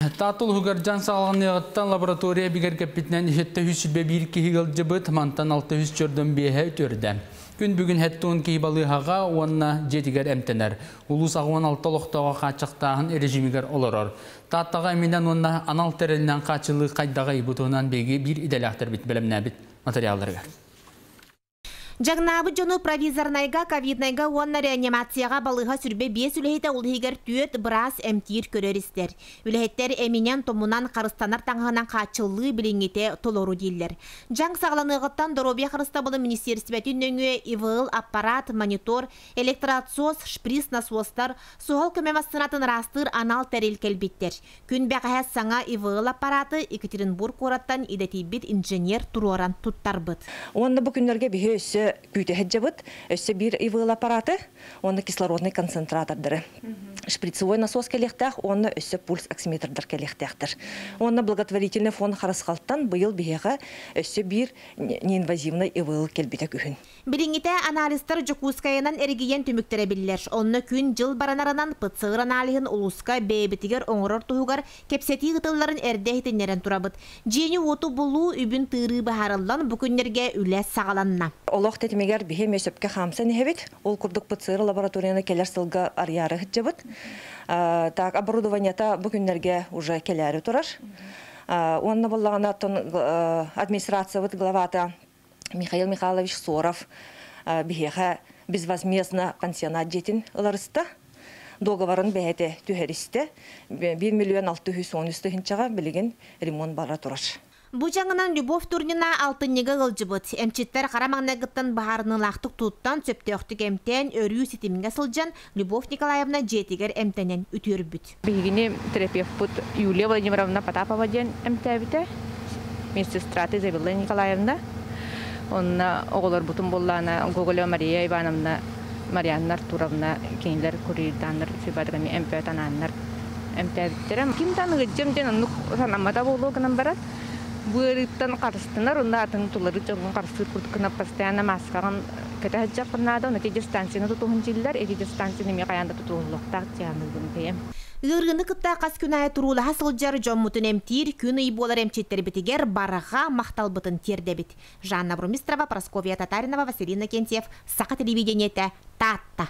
Таатта улууһугар дьаҥ саҕаланыаҕыттан лаборатория бигэргэппитинэн 721 киһи ыалдьыбыт, мантан 645-э үтүөрдэ. Күн бүгүн 70 киһи балыыһаҕа уонна дьиэтигэр эмтэнэр. Улуус 86 олохтооҕо хааччахтааһын режимигэр олорор. Тааттаҕа эминэн уонна анал тэрилинэн хааччыллыы хайдаҕый? Бу туһунан биһиги биир идэлээхтэрбит бэлэмнээбит материалларыгар. Дьаҥнаабыт дьону провизорнайга, ковиднайга уонна реанимацияҕа балыыһа 25 үлэһитэ, ол иһигэр түөрт быраас эмтиир көрөр-истэр. Үлэһиттэр эминэн-томунан, харыстанар таҥаһынан хааччыллыы билиҥҥитэ толору дииллэр. Дьаҥ саҕаланыаҕыттан доруобуйа харыстабылын министиэристибэтин нөҥүө ИВЛ аппарат, монитор, электроотсос, шприц насостар, суһал көмө массыынатын ыраастыыр анал тэрил кэлбиттэр. Күн бэҕэһээ саҥа ИВЛ аппараты Екатеринбург куораттан идэтийбит инженер туруоран туттарбыт. Уонна бу күннэргэ биһи өссө күүтэ сылдьабыт, өссө биир ИВЛ аппараты уонна кислородный концентратордары. Шприцевой насос кэлиэхтээх уонна өссө пульс оксиметрдар кэлиэхтээхтэр. Уонна благотворительный фонд Харысхалтан быйыл биһиэхэ өссө биир неинвазивный ИВЛ кэлбитэ күһүн. Билиҥҥитэ анализтар Дьокуускайынан эргийэн түмүктэрэ биллэр. Онно күн-дьыл баранарынан ПЦР аналиһын улууска бэйэбитигэр оҥорор туһугар кэпсэтии ыытылларын эрдэ иһитиннэрэн турабыт. Дьиэни-уоту булуу, үбүн тыырыы быһаарыллан, бу күннэргэ үлэ саҕаланна. Олох тэтимигэр биһи эмиэ сөпкө хаамсан иһэбит. Ол курдук ПЦР лабораторияны кэлэр сылга арыйаары сылдьабыт. Так, оборудованиета бу күннэргэ уже кэлээри турар. Уонна буоллаҕына администрациябыт главата Михаил Михайлович Соров биһиэхэ безвозмездно пансионат дьиэтин ыларыста. Договорын бэйэтэ түһэристэ. 1 миллион 613 тыһыынчаҕа билигин ремонт бара турар. Бу дьаҥынан Любовь Турнина алтынньыга ыалдьыбыт. Эмчиттэр хара маҥнайгыттан быһаарыныылаахтык туттан, сөптөөхтүк эмтээн, өрүү ситимҥэ сылдьан, Любовь Николаевна дьиэтигэр эмтэнэн үтүөрбүт. Биһигини терапевпыт Юлия Владимировна Потапова диэн эмтээбитэ. Медсестрата Изабелла Николаевна. Онно оҕолорбутун буоллаана Гоголева Мария Ивановна, Марианна Артуровна кинилэр курьердааннар үчүгэй эмпөөт анааннар эмтээбиттэрэ. Ким да ыалдьым диэн оннук санаммата буолуо гынан баран, бу ыарыыттан харыстанар, онно атын тулары дьоҥҥун харыстыыр курдук гына постоянно мааскаҕын кэтэ сылдьаххын наада, ону ити дистанцияны тутуһун дииллэр, ити дистанцияны эмиэ хайаан да тутуһуллуохтаах диэн бэйэм. Ыарыыны кытта хас күн аайы туруулаһа сылдьар дьоммутун эмтиир күн-ый буолар эмчиттэрбитигэр барҕа махталбытын тиэрдэбит. Жанна Бурмистрова, Прасковья Татаринова, Василина Кентьев, Саха телевидениетэ, Таатта.